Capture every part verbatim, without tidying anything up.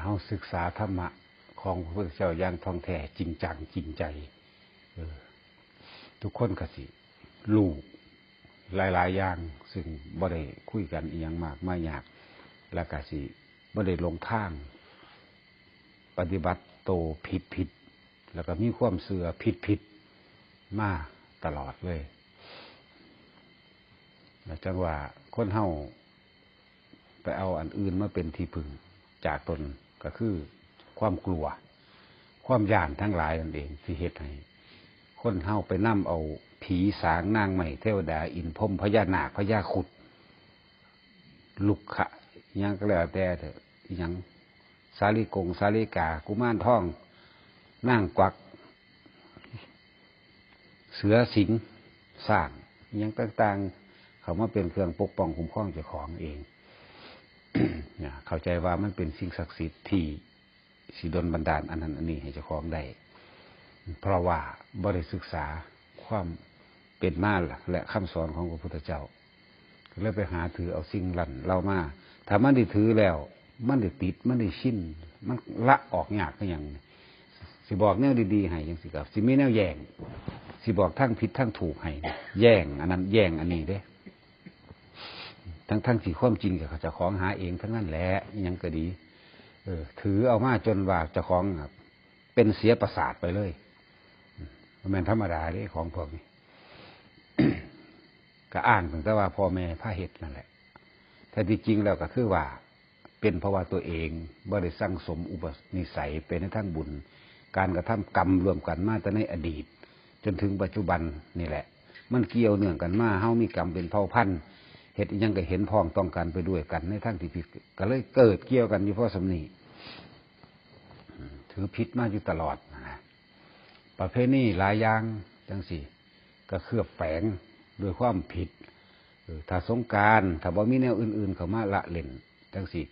เฮาศึกษาธรรมะของพระพุทธเจ้าอย่างท่องแท้จริงจังจริงใจ เออ ทุกคนก็สิรู้หลายๆอย่าง ซึ่งบ่ได้คุยกันอีหยังมากมายาก แล้วก็สิบ่ได้หลงทาง ปฏิบัติโตผิดผิด แล้วก็มีความเชื่อผิดผิดมาตลอดเลย แล้วจังว่าคนเฮาไปเอาอันอื่นมาเป็นที่พึ่งจากตน ก็คือความกลัว ความย้านทั้งหลายนั่นเองที่เฮ็ดให้คนเฮาไปนำเอาผีสางนางไม้เทวดาอินทร์พรหมพญานาคพญาครุฑ ลุกขะ อิหยังก็แล้วแต่เถอะ อิหยังสาลีกงสาลีกา กุมารทอง นางกวัก เสือสิงห์ ช้าง อิหยังต่างๆ เข้ามาเป็นเครื่องปกป้องคุ้มครองเจ้าของเอง เนี่ย เข้าใจว่ามันเป็นสิ่งศักดิ์สิทธิ์ที่สิดลบันดาลอันนั้นอันนี้ให้เจ้าของได้ เพราะว่าบ่ได้ศึกษาความเป็นมาและคำสอนของพระพุทธเจ้า ก็เลยไปหาถือเอาสิ่งนั้นเหล่ามา ถ้ามันได้ถือแล้ว มันได้ติด มันได้ชิน มันละออกยากคือหยัง สิบอกแนวดีๆให้จังซี่ ก็สิมีแนวแย้ง สิบอกทางผิดทางถูกให้ แย้งอันนั้นแย้งอันนี้เด้ ทั้งๆที่ความจริงก็เจ้าของหาเองทั้งนั้นแหละ อิหยังก็ดี เออ ถือเอามาจนว่าเจ้าของอะเป็นเสียประสาทไปเลย มันแม่นธรรมดาเด้ของพวกนี้ ก็อ้างตั้งแต่ว่าพ่อแม่พาเฮ็ดนั่นแหละ แท้ที่จริงแล้วก็คือว่า เป็นเพราะว่าตัวเองบ่ได้สั่งสมอุปนิสัยไปในทางบุญ การกระทำกรรมร่วมกันมาแต่ในอดีต จนถึงปัจจุบันนี่แหละ มันเกี่ยวเนื่องกันมา เฮามีกรรมเป็นเผ่าพันธุ์ เฮ็ดอิหยังก็เห็นพ้องต้องกันไปด้วยกันในทางที่ผิด ก็เลยเกิดเกี่ยวกันอยู่พอส่ำนี้ ถือผิดมาอยู่ตลอดนะ ประเพณีหลายอย่างจังซี่ ก็เคลือบแฝงด้วยความผิด เออ ถ้าสงกรานต์ ถ้าบ่มีแนวอื่นๆเข้ามาละเล่นจังซี่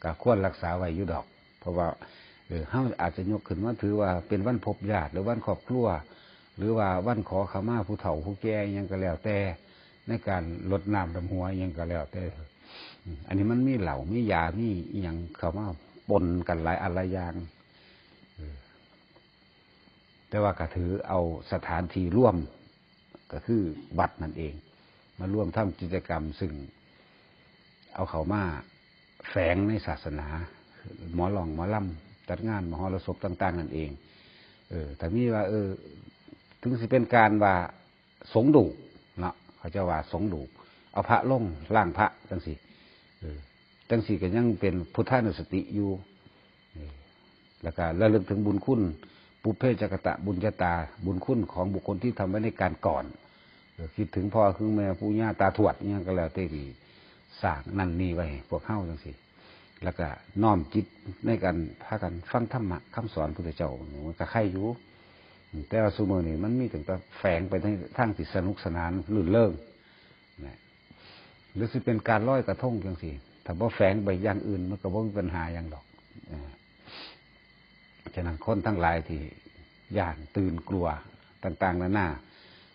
ก็ควรรักษาไว้อยู่ดอก เพราะว่า เออ เฮาอาจจะยกขึ้นมาถือว่าเป็นวันพบญาติ หรือวันครอบครัว หรือว่าวันขอขมาผู้เฒ่าผู้แก่อิหยังก็แล้วแต่ ในการรดน้ำดำหัวอิหยังก็แล้วแต่ อืม อันนี้มันมีเหล้า มียา มีอิหยังเข้ามาปนกันหลายอันหลายอย่าง เออ แต่ว่าก็ถือเอาสถานที่ร่วม ก็คือวัดนั่นเอง มาร่วมทำกิจกรรม ซึ่งเอาเข้ามาแฝงในศาสนา หมอร้องหมอรำ จัดงานมหรสพต่างๆนั่นเอง เออ ถ้ามีว่า เออ ถึงสิเป็นการว่าสงฆ์ดูกเนาะ เขาเจ้าว่าสงฆ์ดูก เอาพระลง ล้างพระจังซี่ เออ จังซี่ก็ยังเป็นพุทธานุสติอยู่ เออ แล้วก็ระลึกถึงบุญคุณ ปุพเพจกตะบุญญาตา บุญคุณของบุคคลที่ทำไว้ในการก่อน เออ คิดถึงพ่อถึงแม่ ปู่ย่าตาทวดอิหยังก็แล้วแต่ที่สร้างนั่นนี่ไว้ให้พวกเฮาจังซี่ แล้วก็น้อมจิตในการพากันฟังธรรมะคำสอนพุทธเจ้า มันก็ไคอยู่ แต่ว่าซุมื้อนี้มันมีตั้งแต่แฝงไปในทางที่สนุกสนานรื่นเริงนะ หรือสิเป็นการลอยกระทงจังซี่ ถ้าบ่แฝงไปอย่างอื่น มันก็บ่มีปัญหาหยังดอก เออ ฉะนั้นคนทั้งหลายที่ย้านตื่นกลัวต่างๆนานา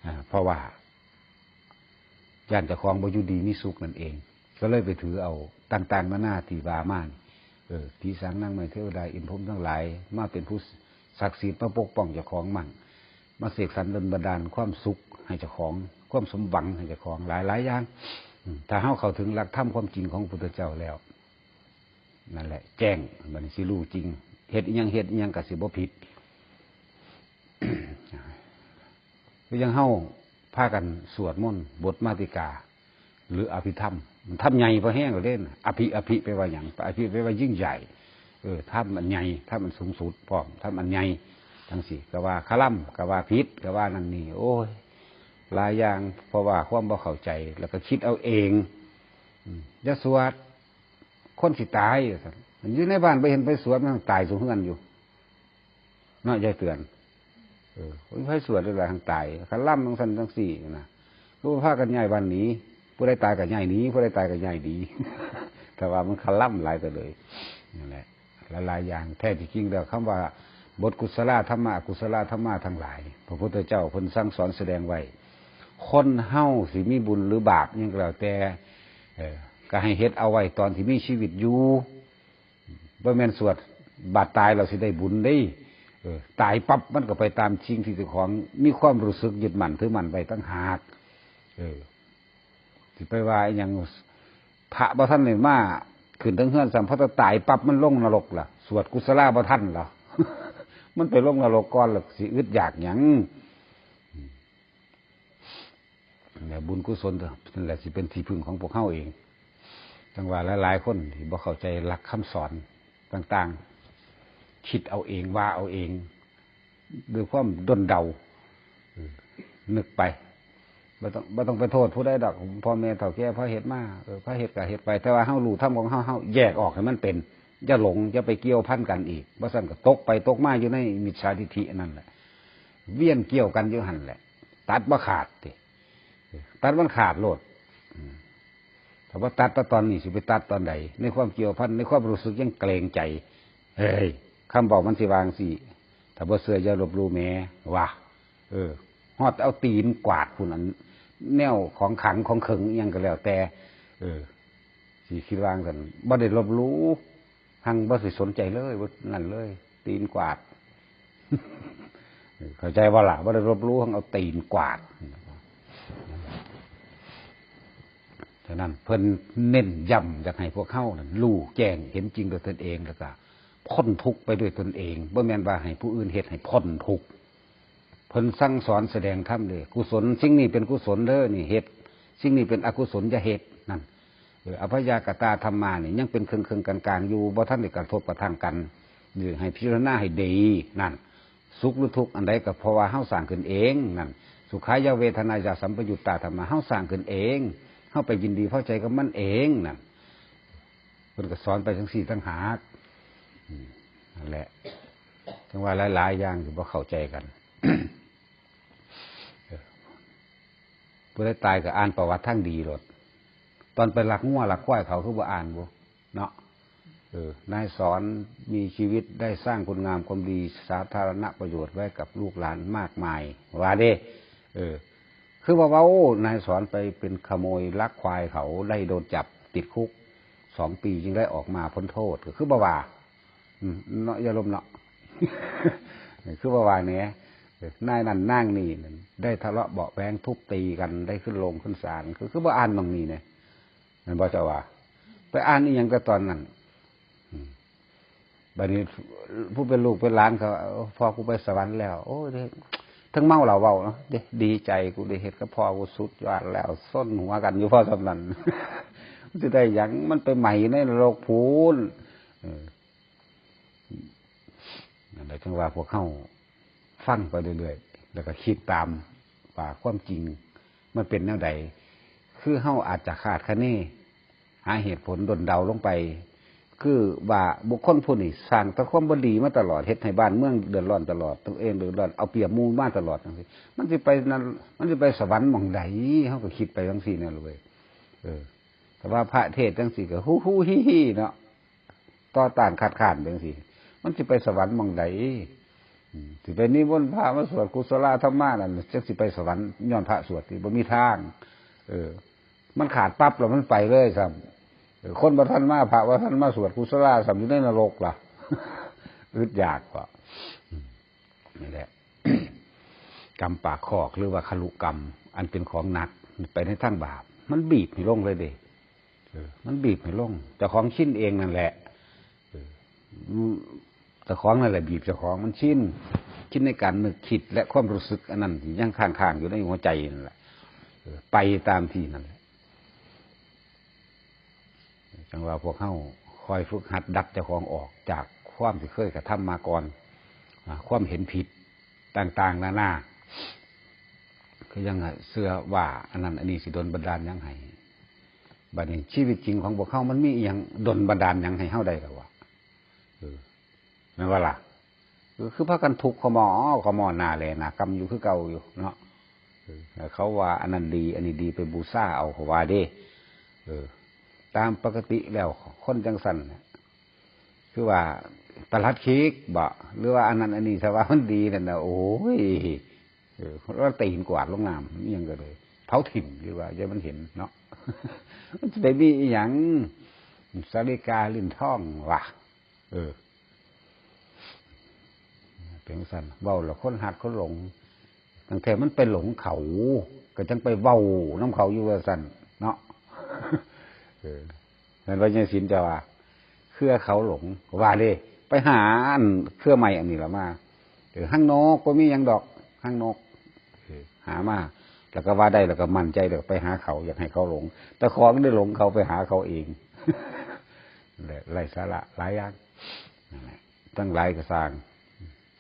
อ่า เพราะว่าย้านเจ้าของบ่อยู่ดีมีสุขนั่นเอง ก็เลยไปถือเอาต่างๆนานาที่ว่ามานี่ เออ ผีสางนางไม้เทวดาอินทร์พรหมทั้งหลาย มาเป็นผู้ศักดิ์สิทธิ์มาปกป้องเจ้าของมั่ง มาเสกสรรดลบันดาลความสุขให้เจ้าของ ความสมหวังให้เจ้าของหลายๆอย่าง อืม ถ้าเฮาเข้าถึงหลักธรรมความจริงของพระพุทธเจ้าแล้ว นั่นแหละ แจ้ง บัดนี้สิรู้จริง เฮ็ดอิหยัง เฮ็ดอิหยังก็สิบ่ผิด คือยังเฮาพากันสวดมนต์บทมาติกา หรืออภิธรรม มันธรรมใหญ่พอแฮงแล้วเด้ อภิ อภิแปลว่าหยัง อภิแปลว่ายิ่งใหญ่ เออ ธรรมอันใหญ่ ธรรมอันสูงสุดพร้อม ธรรมอันใหญ่จังซี่ ก็ว่าคาลัม ก็ว่าผิด ก็ว่านั่นนี่ โอ้ย หลายอย่าง เพราะว่าความบ่เข้าใจ แล้วก็คิดเอาเอง อืม อย่าสวด คนสิตาย ว่าซั่น อยู่ในบ้านบ่เห็นไผสวด มันตายซุเฮือนอยู่ เนาะ ยายเตือน เออ โอ้ย ไผสวดหลายๆ หั่นตาย คาลัมจังซั่นจังซี่นะ ก็บ่พากันย้ายบ้านหนี ผู้ใดตายก็ย้ายหนี ผู้ใดตายก็ย้ายหนี แต่ว่ามันคาลัมหลายเติบเลย นั่นแหละ หลายๆอย่าง แท้ที่จริงแล้วคำว่าบทกุศลธรรมะ อกุศลธรรมะทั้งหลาย พระพุทธเจ้าเพิ่นสั่งสอนแสดงไว้ คนเฮาสิมีบุญหรือบาปหยังก็แล้วแต่ เออ ก็ให้เฮ็ดเอาไว้ตอนที่มีชีวิตอยู่ บ่แม่นสวด บาดตายเราสิได้บุญเด้ เออ ตายปั๊บมันก็ไปตามสิ่งที่เจ้าของมีความรู้สึกยึดมั่นถือมั่นไว้ต่างหาก เออ สิไปว่าอหยัง พระบ่ทันได้มาขึ้นถึงเฮือนซ้ำ พอตายปั๊บมันลงนรกล่ะ สวดกุศลาบ่ทันล่ะ มันไปลงนรกก่อนล่ะ สิอึดอยากหยัง เนี่ย บุญกุศลนั่นแหละสิเป็นที่พึ่งของพวกเฮาเอง จังว่าหลายๆคนที่บ่เข้าใจหลักคำสอนต่างๆ คิดเอาเอง ว่าเอาเอง ด้วยความด้นเดา เออ นึกไป บ่ต้อง บ่ต้องไปโทษผู้ใดดอก พ่อแม่เฒ่าแก่พาเฮ็ดมา เออ พาเฮ็ดก็เฮ็ดไป แต่ว่าเฮารู้ธรรมของเฮา เฮาแยกออกให้มันเป็น อย่าหลง อย่าไปเกี่ยวพันกันอีก บ่ซั้นก็ตกไปตกมาอยู่ในมิจฉาทิฏฐิอันนั้นแหละ เวียนเกี่ยวกันอยู่หั่นแหละ ตัดบ่ขาดติ ตัดมันขาดโลด อืม ถ้าบ่ตัดแต่ตอนนี้สิไปตัดตอนใด ในความเกี่ยวพัน ในความรู้สึกยังเกรงใจ เฮ้ย คำเว้ามันสิว่าจั่งซี้ ถ้าบ่เชื่ออย่าลบหลู่แหม ว่า เออ ฮอดเอาตีนกวาดพุ้น อันแนวของขังของเขิงอิหยังก็แล้วแต่ เออ สิคิดว่าจั่งซั้น บ่ได้ลบหลู่ หังบ่สิสนใจเลย บ่นั่นเลย ตีนกวาด เข้าใจบ่ล่ะ บ่ได้ลบหลู่ หังเอาตีนกวาด ฉะนั้นเพิ่นเน้นย้ำอยากให้พวกเฮานั่นรู้แจ้งเห็นจริงด้วยตนเอง แล้วก็พ้นทุกข์ไปด้วยตนเอง บ่แม่นว่าให้ผู้อื่นเฮ็ดให้พ้นทุกข์ เพิ่นสั่งสอนแสดงธรรมเด้ กุศล สิ่งนี้เป็นกุศลเด้อ นี่เฮ็ด สิ่งนี้เป็นอกุศลอย่าเฮ็ด นั่น เออ อัพพยากตาธัมมานี่ยังเป็นเคิ่งๆ กลางๆ อยู่ บ่ทันได้กระทบกระทั่งกัน นี่ให้พิจารณาให้ดี นั่น สุขหรือทุกข์อันใดก็เพราะว่าเฮาสร้างขึ้นเอง นั่น สุขายะเวทนายะสัมปยุตตาธัมมา เฮาสร้างขึ้นเอง เฮาไปยินดีพอใจกับมันเอง นั่น เพิ่นก็สอนไปจั่งซี้ต่างหาก อืม นั่นแหละ จังว่าหลายๆ อย่างที่บ่เข้าใจกัน เออ ผู้ใดตายก็อ่านประวัติทางดีโลด ตอนไปลักงัวลักควายเขาคือบ่อ่านบ่ เนาะ เออ นายสอนมีชีวิตได้สร้างคุณงามความดีสาธารณประโยชน์ไว้กับลูกหลานมากมาย ว่าเด้ เออ คือว่าเว้า นายสอนไปเป็นขโมยลักควายเขา ได้โดนจับติดคุกสองปี จึงได้ออกมาพ้นโทษ ก็คือบ่ว่า อืม เนาะ อย่าลมเนาะ คือบ่ว่าแหน่ เออ นายนั่นนางนี่นั่น ได้ทะเลาะเบาะแว้งทุบตีกัน ได้ขึ้นโรงขึ้นศาล คือ คือบ่อ่านหม่องนี้แหน่ แม่นบ่เจ้าว่า ไปอ่านอีหยังแต่ตอนนั้น อืม บัดนี้ผู้เป็นลูกเป็นหลานเขา "พ่อกูไปสวรรค์แล้ว" โอ้ย เด้ ทั้งเมาเหล้าเว้าเนาะ "เด้ ดีใจกูได้เฮ็ดกับพ่อกูสุดยอดแล้ว" ซนหัวกันอยู่พอส่ำนั้น มันสิได้หยัง มันไปใหม่ในนรกพู้น เออ นั่นแหละ จังว่าพวกเฮาฟังไปเรื่อยๆ แล้วก็คิดตามว่าความจริงมันเป็นแนวใด คือเฮาอาจจะคาดคะเน หาเหตุผลด้นเดาลงไป คือว่าบุคคลผู้นี้สร้างแต่ความบ่ดีมาตลอด เฮ็ดให้บ้านเมืองเดือดร้อนตลอด ตัวเองเดือดร้อน เอาเปรียบหมู่มาตลอดจั่งซี้ มันสิไปนั่น มันสิไปสวรรค์หม่องใด เฮาก็คิดไปจั่งซี้นั่นล่ะเว้ย เออ แต่ว่าพระเทศน์จั่งซี้ก็ฮู้ฮู้ฮี่ฮี่เนาะ ต่อต้านคัดค้านจั่งซี้ มันสิไปสวรรค์หม่องใด อืม สิไปนิมนต์พระมาสวดกุศลาธัมมานั่น จั่งสิไปสวรรค์ย้อนพระสวดติ บ่มีทาง เออ มันขาดปั๊บแล้วมันไปเลยซ้ำ เออ คนบ่ทันมา พระบ่ทันมาสวดกุศลาซ้ำ อยู่ในนรกล่ะ อึดอยากก็ อืม นี่แหละ กรรมปากคอก หรือว่าคลุกรรม อันเป็นของหนัก ไปในทางบาป มันบีบให้ลงเลยเด้ เออ มันบีบให้ลง เจ้าของชินเองนั่นแหละ เออ อืม เจ้าของนั่นแหละบีบเจ้าของ มันชิน ชินในการนึกคิดและความรู้สึกอันนั้นที่ยังค้างๆ อยู่ในหัวใจนั่นแหละ เออ ไปตามที่นั่นแหละ จังว่าพวกเฮาคอยฝึกหัดดัดเจ้าของออกจากความที่เคยกระทำมาก่อน อ่า ความเห็นผิดต่างๆ นานา คือยังเชื่อว่าอันนั้นอันนี้สิดลบันดาลหยังให้ บัดนี้ชีวิตจริงของพวกเฮามันมีอิหยังดลบันดาลหยังให้เฮาได้ล่ะวะ เออ แม่นบ่ล่ะ เออ คือพากันทุกข์ขะหม้อขะหม้อหน้าแลหน้ากำอยู่คือเก่าอยู่เนาะ เออ เขาว่าอันนั้นดี อันนี้ดี ไปบูชาเอา เขาว่าเด้ เออ ตามปกติแล้วคนจั่งซั้นน่ะ คือว่าประหลัดขีกบ่ หรือว่าอันนั้นอันนี้ ถ้าว่ามันดีนั่นน่ะ โอ้ย เออ เราตีนกวาดลงน้ำ อิหยังก็เลย เผาถิ่มดีกว่า อย่ามันเห็นเนาะ มันสิได้มีอิหยัง สาลิกาลิ้นทองวะ เออ เป็นจั่งซั่น เว้าแล้วคนฮักคนหลง ตั้งแต่มันไปหลงเขา ก็จั่งไปเว้านำเขาอยู่ว่าซั่นเนาะ เออ แม่นบ่ยายศิลป์เจ้าว่า เครือเขาหลง ว่าเด้ ไปหาอันเครือไม้อันนี้ล่ะมา เออ ฮังนก บ่มีหยังดอก ฮังนก เออ หามา แล้วก็ว่าได้ แล้วก็มั่นใจ แล้วก็ไปหาเขา อยากให้เขาหลง แต่ของได้หลงเขา ไปหาเขาเอง และไร้สาระหลายอย่าง นั่นแหละ ทั้งหลายก็ซ่าง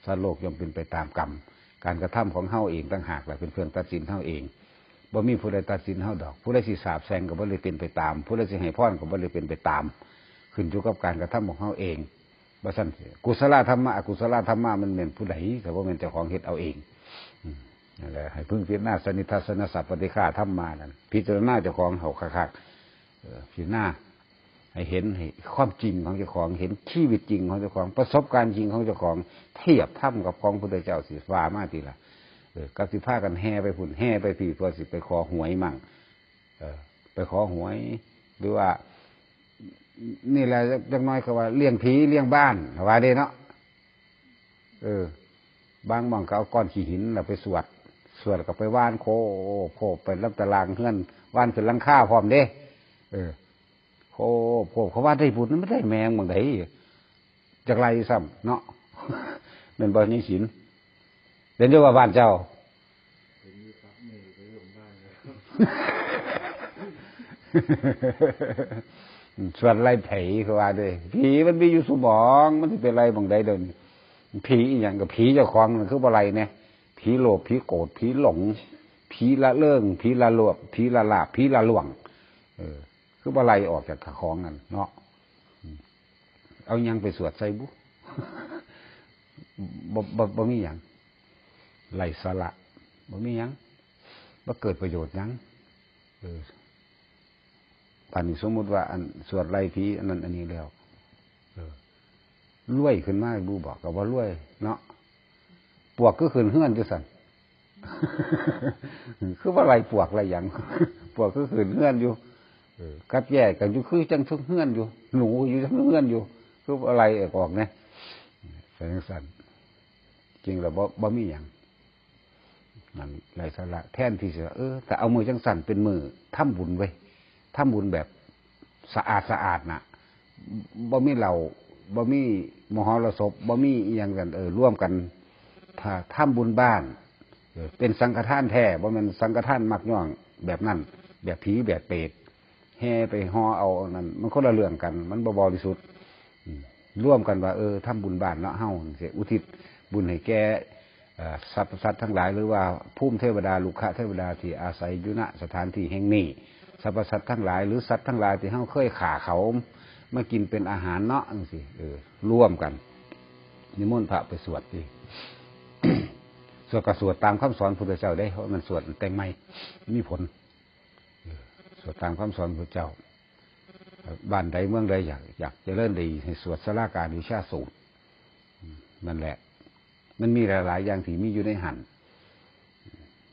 สัตว์โลกย่อมเป็นไปตามกรรม การกระทำของเฮาเองต่างหากแหละเป็นเครื่องตัดสินเฮาเอง บ่มีผู้ใดตัดสินเฮาดอก ผู้ใดสิสาปแช่งก็บ่ได้เป็นไปตาม ผู้ใดสิให้พรก็บ่ได้เป็นไปตาม ขึ้นอยู่กับการกระทำของเฮาเอง บ่ซั่น กุศลธรรมะ อกุศลธรรมะ มันแม่นผู้ใด ถ้าบ่แม่นเจ้าของเฮ็ดเอาเอง อืม นั่นแหละ ให้พึงพิจารณา สนิทัสสะนะ สัพพะทิฏฐาธรรมา นั่น พิจารณาเจ้าของเฮาคักๆ เออ พิจารณา ให้เห็น ให้ความจริงของเจ้าของ เห็นชีวิตจริงของเจ้าของ ประสบการณ์จริงของเจ้าของ เทียบธรรมกับของพุทธเจ้าสิว่ามาติล่ะ เออ กับสิพากันแห่ไปพุ้น แห่ไปพี้ เพื่อสิไปขอหวยมั่ง เออ ไปขอหวย หรือว่า นี่แหละ จักหน่อยเขาว่าเลี้ยงผีเลี้ยงบ้าน ว่าเด้เนาะ เออ บางหม่องก็เอาก้อนขี้หินน่ะไปสวด สวดก็ไปหว่านโคบโคบไปลำตารางเฮือน หว่านขึ้นหลังคาพร้อมเด้ เออ โคบโคบ เขาว่าได้บุญ มันได้แมงบางใด จักไล่ซ้ำเนาะ แม่นบ่ยายศิลป์ เดี๋ยวนี้ว่าบ้านเจ้า เป็นอยู่ครับ นี่ไปอยู่บ้านเลยครับ สวดไล่ผีเขาว่าเด้ ผีมันมีอยู่สมอง มันสิไปไล่บางใดเดี๋ยวนี้ ผีอีหยัง ก็ผีเจ้าของนั่นคือบ่ไล่แหน่ ผีโลภ ผีโกรธ ผีหลง ผีละเลิง ผีละโลภ ผีละลาภ ผีละล่วง เออ คือบ่ไล่ออกจากของนั่นเนาะ อืม เอาหยังไปสวดใส่บุ บ่ บ่ บ่มีหยัง ไร้สาระ บ่มีหยัง บ่เกิดประโยชน์หยัง เออ บัดนี้สมมุติว่าอันสวดไล่ผีอันนั้นอันนี้แล้ว เออ รวยขึ้นมาบ่ บอกก็บ่รวยเนาะ ปวกคือขึ้นเฮือนอยู่ซั่น คือว่าไล่ปวกไล่หยัง ปวกคือขึ้นเฮือนอยู่ เออ กับแย้ก็อยู่คือจั่งเทิงเฮือนอยู่ หนูอยู่เทิงเฮือนอยู่ คือว่าไล่ออกแหน่ เป็นจั่งซั่น จริงแล้วบ่ บ่มีหยัง นั่นไร้สาระ แทนที่สิว่า เออ ถ้าเอามื้อจั่งซั่นเป็นมื้อทำบุญเว้ย ทำบุญแบบสะอาดสะอาดน่ะ บ่มีเหล้า บ่มีมหรสพ บ่มีอิหยังกัน เออ ร่วมกัน ถ้าทำบุญบ้าน เออ เป็นสังฆทานแท้ บ่แม่นสังฆทานมักย่องแบบนั้น แบบผีแบบเปรต แห่ไปห่อเอาอันนั้น มันคนละเรื่องกัน มันบ่บริสุทธิ์ อืม ร่วมกันว่า เออ ทำบุญบ้านเนาะ เฮาจั่งซี้ อุทิศบุญให้แก่ เอ่อ สรรพสัตว์ทั้งหลาย หรือว่าภูมิเทวดา รุกขเทวดาที่อาศัยอยู่ ณ สถานที่แห่งนี้ สรรพสัตว์ทั้งหลาย หรือสัตว์ทั้งหลายที่เฮาเคยฆ่าเขา มากินเป็นอาหารเนาะ จั่งซี้ เออ ร่วมกัน นิมนต์พระไปสวดติ สวดก็สวดตามคำสอนพุทธเจ้าเด้ เพราะมันสวดแต่งใหม่ มีผล เออ สวดตามคำสอนพุทธเจ้า บ้านใดเมืองใดอยาก อยากเจริญดี ให้สวดสาราการวิชาสูตร อืม นั่นแหละ มันมีหลายๆอย่างที่มีอยู่ในหั่น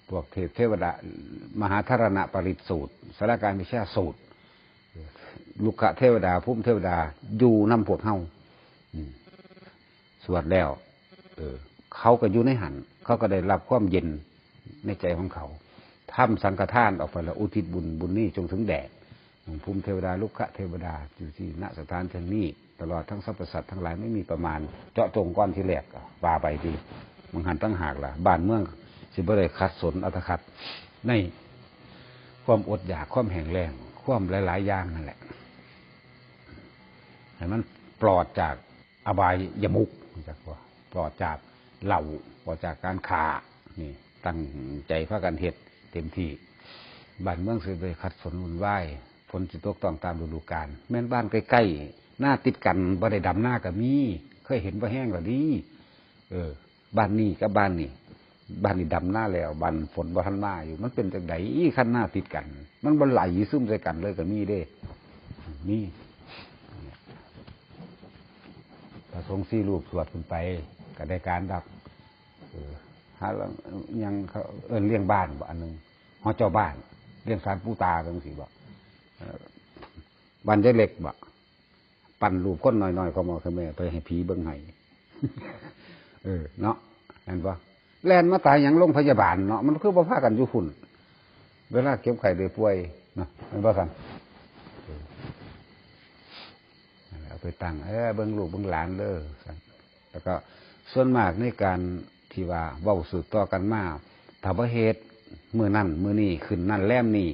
พวกเทพเทวดา มหาธารณปริตรสูตร สาราการวิชาสูตร รุกขเทวดา ภูมิเทวดา อยู่นำพวกเฮา อืม สวดแล้ว เออ เขาก็อยู่ในหั่น เขาก็ได้รับความเย็นในใจของเขา ทำสังฆทานออกไปแล้ว อุทิศบุญ บุญนี้จงถึงแด่ ภูมิเทวดา รุกขเทวดา อยู่ที่ ณ สถานที่นี้ ตลอดทั้งสรรพสัตว์ทั้งหลาย ไม่มีประมาณ เจาะจงก้อนที่แรก ว่าไปดี บางหันตั้งหากล่ะ บ้านเมืองสิบ่ได้ขัดสนอัตคัด ในความอดอยาก ความแห้งแล้ง ความหลายๆอย่างนั่นแหละ ให้มันปลอดจากอบายมุข จักว่า ปลอดจากเหล้า ปลอดจากการฆ่า นี่ ตั้งใจพากันเฮ็ดเต็มที่ บ้านเมืองสิบ่ได้ขัดสนวุ่นวาย ฝนสิตกต้องตามฤดูกาล แม่นบ้านใกล้ๆ นาติดกัน บ่ได้ดำนาก็มี เคยเห็นบ่แห้งก็ดี เออ บ้านนี้กับบ้านนี้ บ้านนี้ดำนาแล้ว บ้านฝนบ่ทันมาอยู่ มันเป็นจั่งใด คันนาติดกัน มันบ่ไหลซึมใส่กันเลยก็มีเด้ มี พระสงฆ์สี่รูปสวดขึ้นไป ก็ได้การดอก เออ หาเรื่อง ยังเขาเอิ้นเลี้ยงบ้านบ่ อันหนึ่ง หอเจ้าบ้าน เลี้ยงศาลปู่ตาจั่งซี้บ่ เออ บ้านยายเล็กบ่ ปั้นรูปคนน้อยๆ เขามาคือแม่ ไปให้ผีเบิ่งให้ เออ เนาะ แม่นบ่ แล่นมาตายหยังโรงพยาบาลเนาะ มันคือบ่พากันอยู่พุ้น เวลาเจ็บไข้ได้ป่วยเนาะ แม่นบ่ซั่น เออ นั่นแหละ เอาไปตั้ง เออ เบิ่งลูกเบิ่งหลานเด้อซั่น แล้วก็ส่วนมากในการที่ว่าเว้าสืบต่อกันมา ถ้าบ่เฮ็ดมื้อนั้นมื้อนี้ ขึ้นนั่นแรมนี้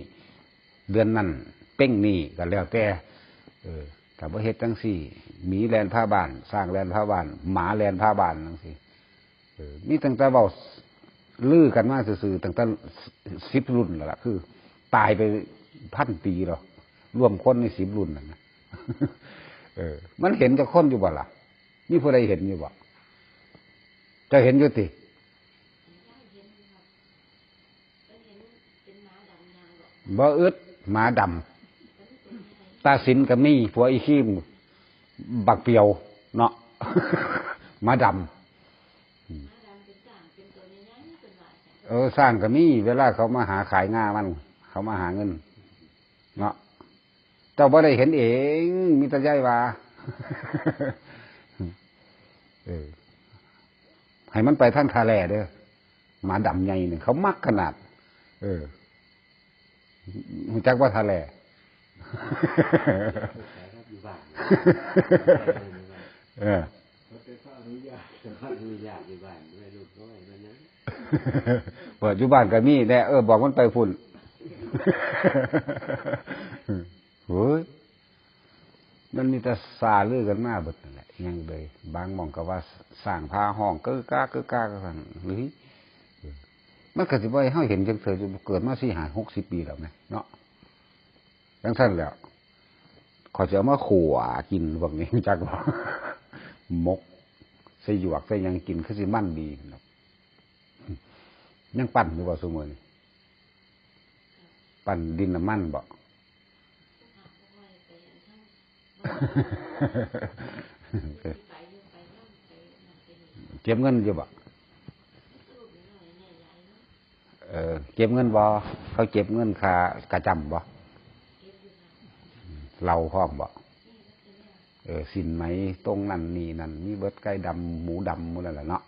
เดือนนั้นเป๊งนี้ ก็แล้วแต่ เออ ถ้าบ่เฮ็ดจั่งซี้ หมีแล่นพาบ้าน ช้างแล่นพาบ้าน หมาแล่นพาบ้านจั่งซี้ เออ มีตั้งแต่เว้าลือกันมาซื่อๆ ตั้งแต่สิบรุ่นแล้วล่ะ คือตายไปพันปีแล้ว รวมคนในสิบรุ่นนั่นนะ เออ มันเห็นจักคนอยู่บ่ล่ะ มีผู้ใดเห็นอยู่บ่ เจ้าเห็นอยู่ติ บ่อึด หมาดำ ตาสินก็มี ผัวอีขี้ม บักเปียว เนาะ หมาดำ อืม เออ ช้างก็มี เวลาเขามาหาขายงามัน เขามาหาเงิน เนาะ เจ้าบ่ได้เห็นเอง มีแต่ยายว่า เออ ให้มันไปทางท่าแร่เด้อ หมาดำใหญ่นี่ เขามักขนาด เออ รู้จักว่าท่าแร่ อยู่บ้าน เออ เขาจะขออนุญาต ขออนุญาตอยู่บ้าน ไม่รู้เขาไว้นั่นนะ ปัจจุบันก็มีแน่ เออ บอกมันไปพุ้น เฮ้ย มันมีแต่ซาลือกันมาเบิดนั่นแหละ ยังเลย บางหม่องก็ว่าช้างพาฮ้องกึกกากกึกกากกัน หรือ มันก็สิบ่ให้เฮาเห็นจังเทื่อ เกิดมาสี่ห้าหกสิบปีแล้วแม่ เนาะ จังซั่นแหล้ว ข้อยสิเอามาขั่วกินพวกนี้ จักบ่ หมก ใส่หยวก ใส่หยังกิน คือสิมันดีเนาะ ยังปั่นอยู่บ่ซุมื้อนี้ ปั่นดินน้ำมันบ่ เก็บเงินอยู่บ่ เออ เก็บเงินบ่ เขาเก็บเงินค่าประจำบ่ เหล้าพร้อมบ่ เออ สินไหม ตรงนั่นนี่นั่น มีเบิด ไก่ดำ หมูดำ หมดแล้วล่ะเนาะ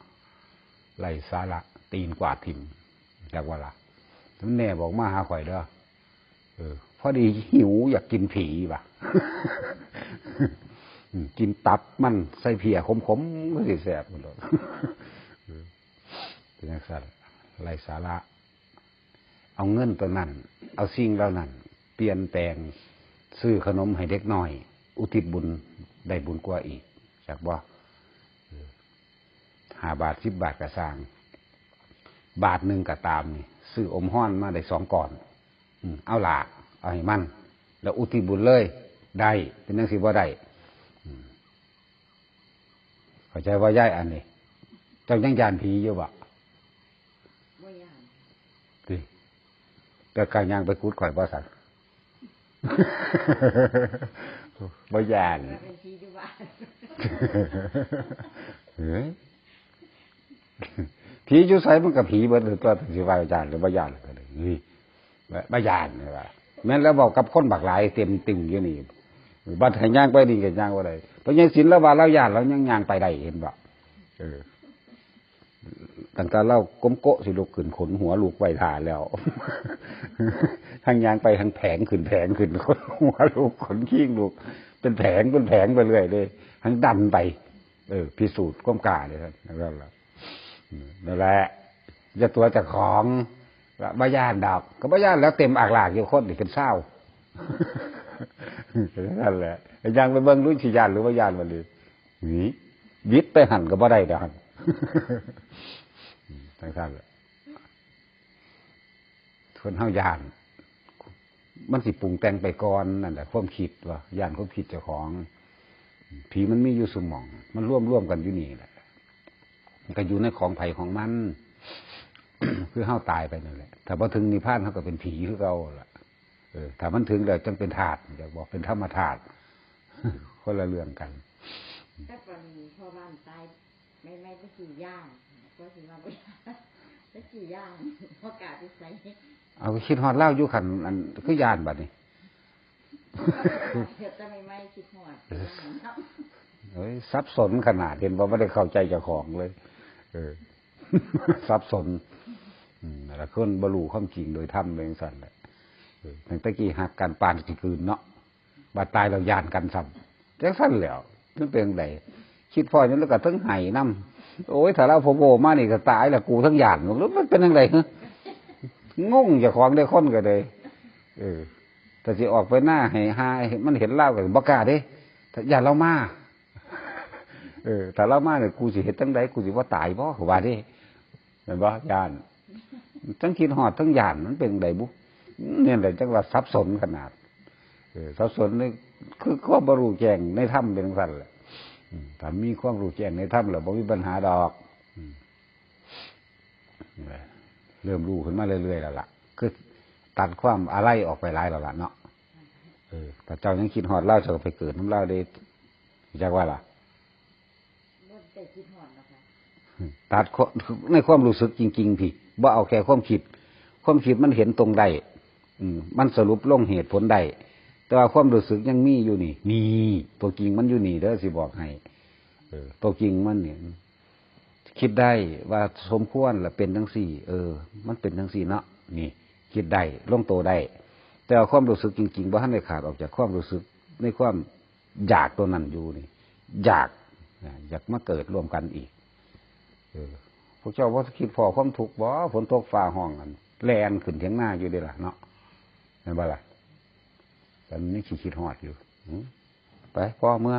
ไร้สาระ ตีนกวาดถิ่ม จักว่าล่ะ มันแนบออกมาหาข่อยเด้อ เออ พอดีหิวอยากกินผีว่ะ อืม กินตับมันใส่เพียขมๆ ก็สิแซ่บพุ้นโลด เออ เป็นจังซั่น ไร้สาระ เอาเงินตัวนั้น เอาสิ่งเหล่านั้น เปลี่ยนแปลง ซื้อขนมให้เด็กน้อย อุทิศบุญ ได้บุญกว่าอีก จักบ่ เออ ห้าบาท สิบบาทก็ซ่าง บาทหนึ่งก็ตามนี่ ซื้ออมฮ้อนมาได้สองก้อน อืม เอาล่ะ เอาให้มัน แล้วอุทิศบุญเลย ได้ เป็นจังซี่บ่ได้ อืม เข้าใจว่ายายอันนี้ เจ้ายังย้านผีอยู่บ่ บ่ย้าน ติ แต่กล้าย่างไปกุดข่อยบ่ซั่น บ่ย้าน ว่าเป็นผีอยู่บ้าน เฮ้ย ผีอยู่ไสมันก็ผีเบิดเลย ตัวสิว่าย้านหรือบ่ย้านก็ได้ เฮ้ย บ่ บ่ย้านนี่ว่า แม่นแล้วเว้ากับคนบักหลายเต็มตึงอยู่นี่ บัดให้ย่างไปนี่ก็ย่างบ่ได้ เพราะยายศิลป์แล้วว่าลาวย้าน ลาวยังย่างไปได้ เห็นบ่ เออ ตั้งแต่ลาวก้มโกะสิลุกขึ้น ขนหัวลุกไว้ท่าแล้ว ทั้งย่างไปทั้งแผงขึ้นแผงขึ้น ขนหัวลุก ขนคิ้งลุก เป็นแผงเป็นแผงไปเรื่อยเลย ทั้งดันไป เออ พิสูจน์ความกล้าเลยครับ นั่นแหละ อืม นั่นแหละ อย่าตั๋วเจ้าของ บ่ย้านดอก ก็บ่ย้านแล้ว เต็มอากลากอยู่ คนนี่เป็นซาว นั่นแหละ ย่างไปเบิ่งดูสิย้านหรือบ่ย้านบัดนี้ หนี บิดไปหั่นก็บ่ได้ดอกหั่น อืม จังซั่นแหละ คนเฮาย้าน มันสิปรุงแต่งไปก่อนนั่นแหละ ความคิดว่า ย้านความคิดเจ้าของ ผีมันมีอยู่ซุหม่อง มันรวมๆกันอยู่นี่แหละ มันก็อยู่ในของไผของมัน คือเฮาตายไปนั่นแหละ ถ้าบ่ถึงนิพพานเฮาก็เป็นผีคือเก่าล่ะ เออ ถ้ามันถึงแล้วจั่งเป็นธาตุ อยากบอกเป็นธรรมธาตุ คนละเรื่องกัน แต่ตอนนี้พ่อบ้านตาย ไม่ ไม่ บ่สิย้าน ก็สิว่าบ่ย้าน บ่สิย้าน บ่กล้าไปไส เอา คิดฮอดลาวอยู่คัน อัน คือย้านบัดนี้ เฮ็ดแต่ใหม่ๆ คิดฮอด ย้านเนาะ เฮ้ย สับสนขนาด เห็นบ่ บ่ได้เข้าใจเจ้าของเลย เออ สับสน อืม แล้วคนบ่รู้ความจริงโดยธรรมเป็นจั่งซั่นแหละ เออ ตั้งแต่กี้ฮักกันปานสิกลืนเนาะ บัดตายแล้วย้านกันซ้ำ จั่งซั่นแหล้ว มันเป็นจั่งใด คิดพ้อหยังแล้วก็ทั้งไห้นำ โอ้ย ถ้าลาวโผล่มานี่ก็ตายแล้ว กูทั้งย้าน หรือมันเป็นจั่งใด ฮะ งงเจ้าของเด้อ คนก็เลย เออ แต่สิออกไปหน้าให้หา มันเห็นลาวก็บ่กล้าเด้ ถ้าย้านลาวมา เออ ถ้าลาวมาเนี่ย กูสิเฮ็ดจั่งใด กูสิบ่ตายบ่ ว่าเด้ แม่นบ่ ย้าน ทั้งคิดฮอด ทั้งย้าน มันเป็นจั่งใดบุ เนี่ยแหละจั่งว่าสับสนขนาด เออ สับสนนี่คือความบ่รู้แจ้งในธรรมเป็นจั่งซั่นแหละ อืม ถ้ามีความรู้แจ้งในธรรมแล้วบ่มีปัญหาดอก อืม เริ่มรู้ขึ้นมาเรื่อยๆแล้วล่ะ คือตัดความอาลัยออกไปหลายแล้วล่ะเนาะ เออ ถ้าเจ้ายังคิดฮอดลาว เจ้าก็ไปเกิดนำลาวเด้ จักว่าล่ะ บ่ได้คิดฮอดหรอกค่ะ ตัดความ ในความรู้สึกจริงๆ พี้ บ่เอาแค่ความคิด ความคิดมันเห็นตรงได้ อืม มันสรุปลงเหตุผลได้ แต่ว่าความรู้สึกยังมีอยู่นี่ นี่ ตัวจริงมันอยู่นี่เด้อ สิบอกให้ เออ ตัวจริงมันเนี่ย คิดได้ว่าสมควรละเป็นจั่งซี้ เออ มันเป็นจั่งซี้เนาะ นี่ คิดได้ ลงตัวได้ แต่ว่าความรู้สึกจริงๆ บ่ทันได้ขาดออกจากความรู้สึก ในความอยากตัวนั้นอยู่นี่ อยาก นะ อยากมาเกิดร่วมกันอีก เออ พวกเจ้าบ่คิดพ้อความทุกข์บ่ ฝนตกฟ้าฮ้อง อันแล่นขึ้นเถียงนาอยู่เด้ล่ะเนาะ แม่นบ่ล่ะ แต่มันยังสิคิดฮอดอยู่ หือ ไป พ้อเมือ